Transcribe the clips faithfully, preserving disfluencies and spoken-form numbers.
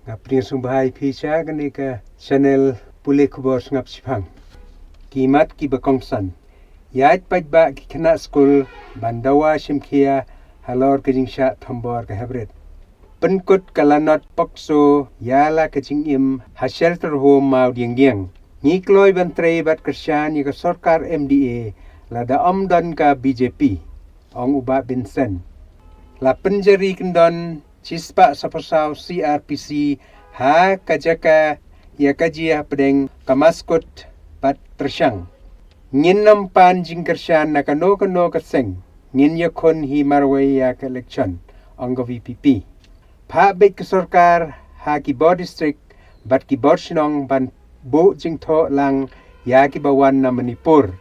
Nga pdiang sngewbha ïa phi sha kane ka channel pule khubor sngap shiphang. Ki mat kiba kongsan. Ïaid paidbah ki khynnah skul ban dawa shim khia halor ka jingshah thombor ka hybrid. Pynkut ka lanot POCSO ïa la ka jingim ha shelter home Mawdiengdieng. Ngi kloi ban trei bad kyrshan ïa ka sorkar M D A lada ym don ka B J P, ong u Bah Vincent. La pynjari kyndon shispah saphew saw C R P C ha ka jaka ïa ka jia hapdeng ka Maskut bad Pyrshang. Ngin ym pan jingkyrshan na kano kano ka seng, ngin ïakhun hi marwei ïa ka election, ong ka V P P. Phah beit ka sorkar ha ki bor district bad ki bor shnong ban buh jingthoh lang ïa kiba wan na Manipur.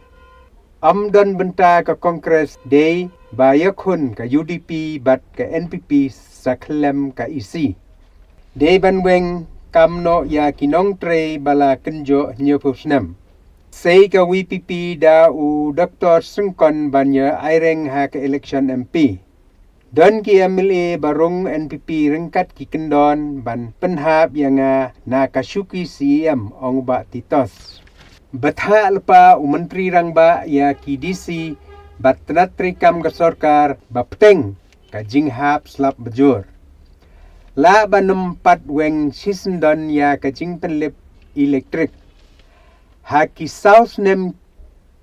Ym don bynta ka Congress, dei ba ïakhun ka U D P bad ka N P P sa khlem ka E C. Dei ban weng kam noh ïa ki nongtrei ba la kynjoh hynñiewphew snem. Sei ka V P P da u Doktor Syngkon ban ïa aireng ha ka election M P. Don ki M L A ba rung N P P ryngkat ki kyndon ban pynhap ïa nga na ka shuki C E M, ong u Bah Titos. Bthah lypa u Myntri Rangbah ïa ki D C bad tnat treikam ka sorkar ba pteng ka jinghap slap bajur. Lah ban ym pat weng shisyndon ïa ka jingpynlip elektrik. Ha ki saw snem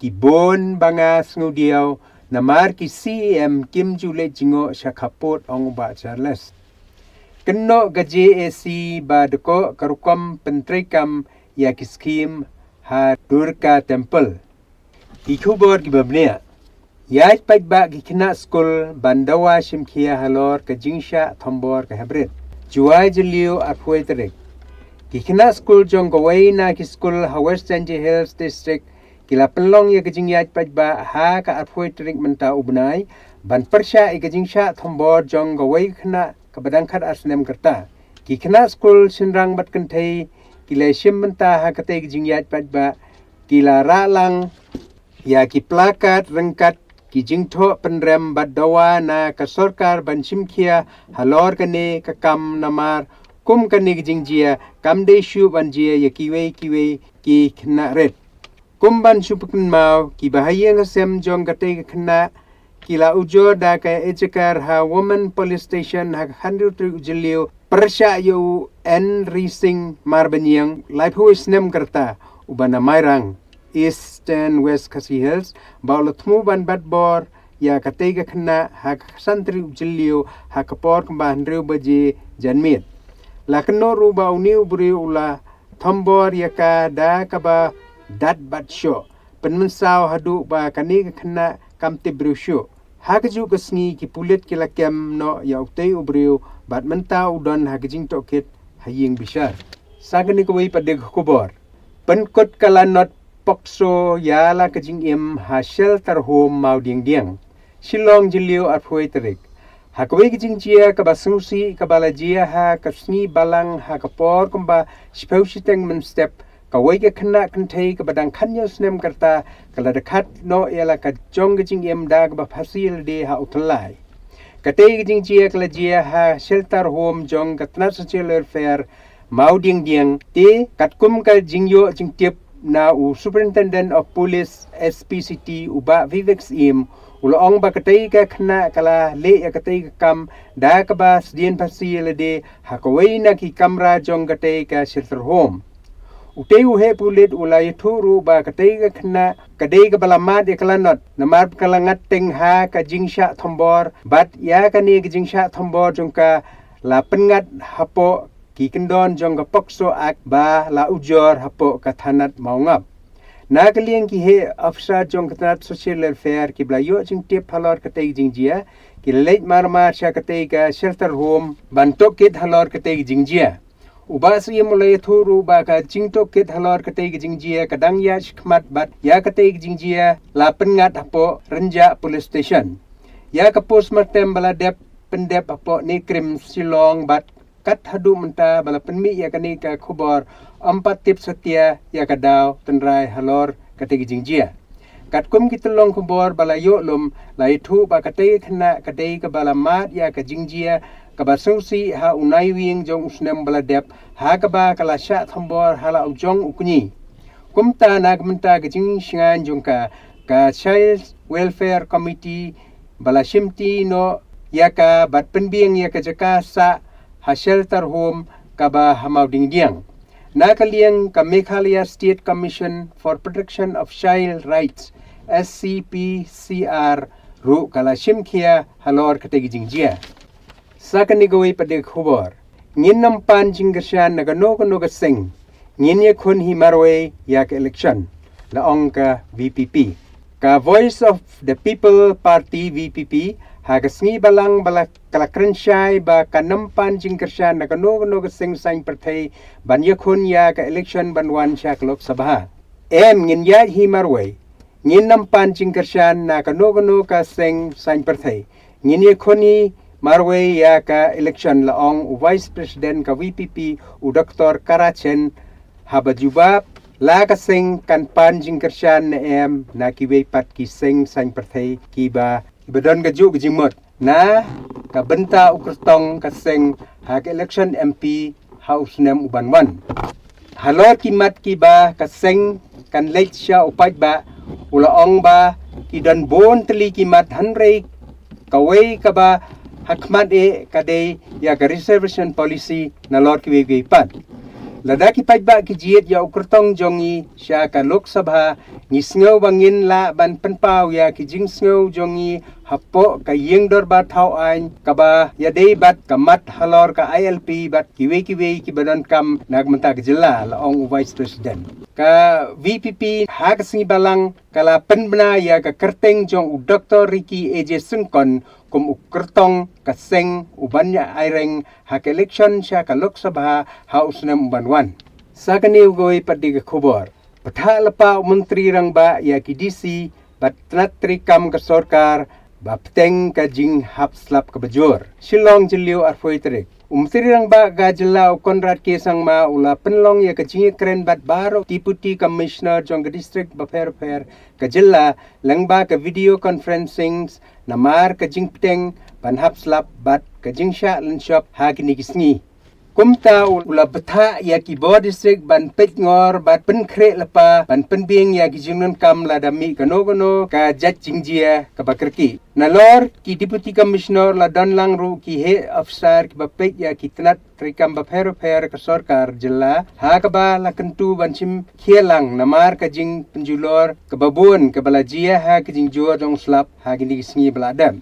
ki bun ba nga sngewdiaw namar ki C E M kim ju leit jngoh sha khappud, ong u Bah Charles. Kynnoh ka J A C ba dkoh ka rukom pyntreikam ïa ki skhim ha Durga Temple. Ki khubor kiba bniah. Ïaid paidbah ki khynnah skul ban dawa shim khia halor ka jingshah thombor ka hybrid. Juwai Jylliew arphew tarik. Ki khynnah skul jong kawei na ki skul ha West Jaintia Hills District ki la pynlong ïa ka jingïaid paidbah ha ka arphew tarik mynta u bnai ban pyrshah ïa ka jingshah thombor jong kawei ka khynnah kaba dang khatar snem ka rta. Ki khynnah skul shynrang bad kynthei ki la shim bynta ha katei ka jingïaid paidbah, ki la rah lang ïa ki placard ryngkat ki jingthoh pynrem bad dawa na ka sorkar ban shim khia halor kane ka kam namar kum kane ka jingjia kam dei shuh ban jia ïa kiwei kiwei ki khynnah rit. Kum ban shu pynkynmaw, kiba ha ïing ha sem jong katei ka khynnah ki la ujor da ka ejekar ha Women Police Station ha ka khathynriew tarik u Jylliew pyrshah ïa u N Rising Marbaniang, laiphew snem ka rta, uba na Mairang, Eastern West Khasi Hills, ba u la thmu ban bat bor ïa katei ka khynnah ha ka khatsan tarik u Jylliew ha ka por kumba hynriew baje janmiet. La kynnoh ruh ba une u briew u la thombor ïa ka da kaba dat bad shoh, pynmynsaw haduh ba kane ka khynnah kam tip briew shuh. Ha kajuh ka sngi ki pulit ki la kem noh ïa utei u briew bad mynta u don ha ka jingtohkit ha ïing bishar. Sa kane kawei pat de ka khubor. Pynkut ka lanot POCSO ïa la ka jingim ha shelter home Mawdiengdieng. Shillong, Jylliew, arphew tarik. Ha kawei ka jingjia kaba sngewsih kaba la jia ha ka sngi Balang ha ka por kumba shiphew shiteng mynstep, kawei ka khynnah kynthei kaba dang khathynñiew snem ka rta ka la dkhat noh ïa la ka jong ka jingim da kaba phasi lade ha u thyllai. Katei ka jingjia ka la jia ha shelter home jong ka tnat Social Welfare Mawdiengdieng, te katkum ka jingïoh jingtip na u Superintendent of Police, S P City, u Bah Vivek Syiem, u la ong ba katei ka khynnah ka la leh ïa katei ka kam da kaba sdien phasi ïa lade ha kawei na ki kamra jong katei ka shelter home. Utei u heh pulit u la ïathuh ruh ba katei ka khynnah ka dei kaba la mad ïa ka lanot namar ka la ngat teng ha ka jingshah thombor bad ïa kane ka jingshah thombor jong ka la pynngat hapoh ki kyndon jong ka POCSO Act ba la ujor hapoh ka thanat Mawngap. Na ka liang ki heh officer jong ka tnat Social Welfare kiba la ïoh jingtip halor katei ka jingjia ki la leit marmar sha katei ka shelter home ban tohkit halor katei ka jingjia. U Bah Syiem u la ïathuh ruh ba ka jingtohkit halor katei ka jingjia ka dang ïaid shakhmat bad ïa katei ka jingjia la pynngat hapoh Rynjah Police Station. Ïa ka postmortem ba la dep pyndep hapoh NEIGRIHMS Shillong bad kat haduh mynta ba la pynmih ïa kane ka khubor ym pat tip satia ïa ka daw tynrai halor katei ka jingjia. Katkum ki tyllong khubor ba la ïoh lum la ïathuh ba katei ka khynnah ka dei kaba la mad ïa ka jingjia kaba sngewsih ha u Naiwieng jong u snem ba la dep, ha kaba ka la shah thombor ha la u jong u kñi. Kumta na ka bynta ka jingshngaiñ jong ka, ka Child Welfare Committee ba la shimti noh ïa ka bad pynbiang ïa ka jaka sah ha shelter home kaba ha Mawdingdiang. Na ka liang ka Meghalaya State Commission for Protection of Child Rights, S C P C R, ruh ka la shim khia halor katei ka jingjia. Sa kane kawei pat de ka khubor. Ngin ym pan jingkyrshan na kano kano ka seng. Ngin ïakhun hi marwei ïa ka election, la ong ka V P P. Ka Voice of the People Party, V P P, ha ka sngi Balang ba la, ka la kren shai ba kan ym pan jingkyrshan na kano kano ka seng saiñ pyrthei ban ïakhun ïa ka election ban wan sha ka Lok Sabha. Em, ngin ïaid hi marwei. Ngin ym pan jingkyrshan na kano kano ka seng saiñ pyrthei. Ngin ïakhun hi marwei ïa ka election, la ong u Vice President ka V P P, u Doktor Karachen, haba jubab la ka seng kan pan jingkyrshan ne em na kiwei pat ki seng saiñ pyrthei kiba, kiba don kajuh ka jingmut na ka bynta u kyrtong ka seng ha ka election M P ha u snem u ban wan. Halor ki mat kiba ka seng kan leit sha u paidbah, u la ong ba ki don bun tylli ki mat, hynrei kawei kaba ha khmat eh ka dei ïa ka reservation policy nalor kiwei kiwei pat. Lada ki paidbah ki jied ïa u kyrtong jong ngi sha ka Lok Sabha, ngi sngew ba ngin lah ban pynpaw ïa ki jingsngew jong ngi hapoh ka ïing dorbar thaw aiñ kaba ïadei bad ka mat halor ka I L P bad kiwei kiwei kiba donkam na ka bynta ka jylla, la ong u Vice President. Ka V P P ha ka sngi Balang ka la pynbna ïa ka kyrteng jong u Doktor Ricky A J Syngkon kum u kyrtong ka seng u ban ïa aireng ha ka election sha ka Lok Sabha ha u snem u ban wan. Sa kane kawei pat de ka khubor. Bthah lypa u Myntri Rangbah ïa ki D C bad tnat treikam ka sorkar ba bteng ka jinghap slap kaba jur. Shillong, Jylliew, arphew tarik. U Myntri Rangbah ka jylla u Conrad K Sangma u la pynlong ïa ka jingïakren bad baroh Deputy Commissioner jong ka district bapher bapher ka jylla lyngba ka video conferencing namar ka jingpteng ban hap slap bad ka jingshah lynshop ha kine ki sngi. Kumta u la bthah ïa ki bor district ban peit ngor bad pynkhreh lypa ban pynbiang ïa ki jingdonkam lada mih kano kano ka jait jingjia kaba kyrkieh. Nalor ki Deputy Commissioner la don lang ruh ki heh officer kiba peit ïa ki tnat treikam bapher bapher ka sorkar jylla, ha kaba la kyntu ban shim khia lang namar ka jingpynjulor kaba bun kaba la jia ha ka jingjur jong slap ha kine ki sngi ba la dep.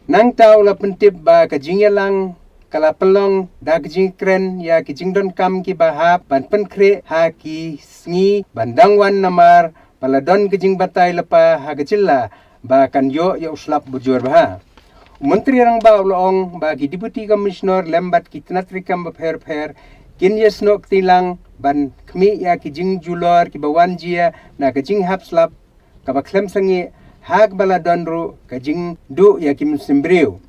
Nangta u la pyntip ba ka jingïalang ka la pynlong da ka jingkren ïa ki jingdonkam kiba hap ban pynkhreh ha ki sngi ban dang wan namar ba la don ka jingbatai lypa ha ka jylla ba kan ïoh ïa u slap bujur bha. U Myntri Rangbah u la ong ba ki Deputy Commissioner lem bad ki tnat treikam bapher bapher kin ïasnoh kti lang ban khmih ïa ki jingjulor kiba wan jia na ka jinghap slap kaba khlem sangeh, ha kaba la don ruh ka jingduh ïa ki mynsiem briew.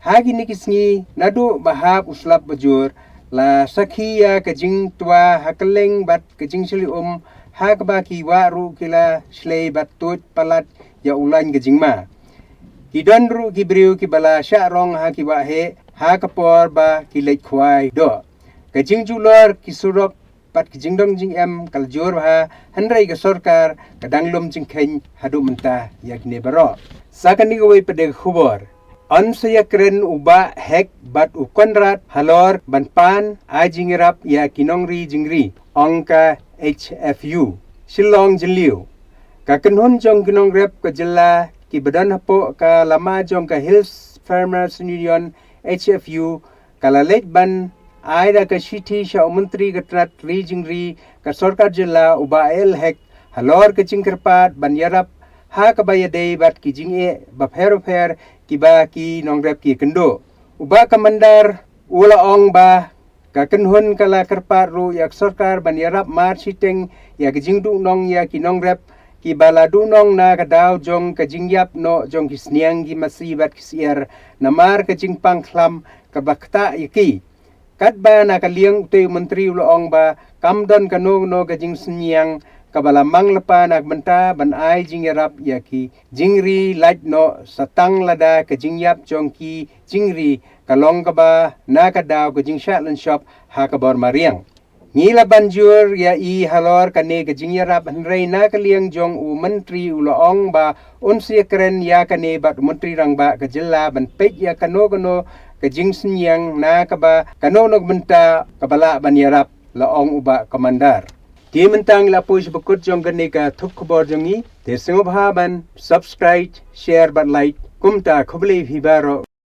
Ha kine ki sngi naduh ba hap u slap bajur, la sakhi ïa ka jingtwa ha kylleng bad ka jingshlei um, ha kaba ki wah ruh ki la shlei bad tuid palat ïa u lain ka jingma. Ki don ruh ki briew kiba la shah rong ha ki wah heh, ha ka por ba ki leit khwai doh. Ka jingjulor ki surok bad ki jingdon jingem ka la jur bha, hynrei ka sorkar ka dang lum jingkheiñ haduh mynta ïa kine baroh. Sa kane kawei pat de ka khubor. Yn sa ïakren u Bah Hek bad u Conrad halor ban pan ai jingïarap ïa ki nongri jingri, ong ka H F U. Shillong, Jylliew. Ka kynhun jong ki nongrep ka jylla kiba don hapoh ka lama jong ka Hills Farmers Union, H F U, ka la leit ban ai da ka shithi sha u Myntri ka tnat ri jingri ka sorkar jylla u Bah A L Hek halor ka jingkyrpad ban ïarap ha kaba ïadei bad ki jingeh bapher bapher kiba ki nongrep ki kynduh. U Bah Kammandar u la ong ba ka kynhun ka la kyrpad ruh ïa ka sorkar ban ïarap mar shiteng ïa ka jingduhnong ïa ki nongrep kiba la duhnong na ka daw jong ka jingïap noh jong ki sniang, ki masi bad ki syiar namar ka jingpang khlam kaba ktah ïa ki. Katba na ka liang utei u Myntri u la ong ba kam don kano kano ka jingsniang kaba la mang lypa na ka bynta ban ai jingïarap ïa ki jingri lait noh sa tang lada ka jingïap jong ki jingri ka long kaba na ka daw ka jingshah lynshop ha ka bor mariang. Ngi la ban jur ïa i halor kane ka jingïarap, hynrei na ka liang jong u Myntri u la ong ba un sa ïakren ïa kane bad u Myntri Rangbah ka jylla ban peit ïa kano kano ka jingsynñiang na kaba kano kano ka bynta kaba lah ban ïarap, la ong u Bah Komandar. Te mynta ngi la poi sha ba kut jong kane ka thup khubor jong ngi. Te sngewbha ban subscribe, share bad like. Kumta khublei phi baroh.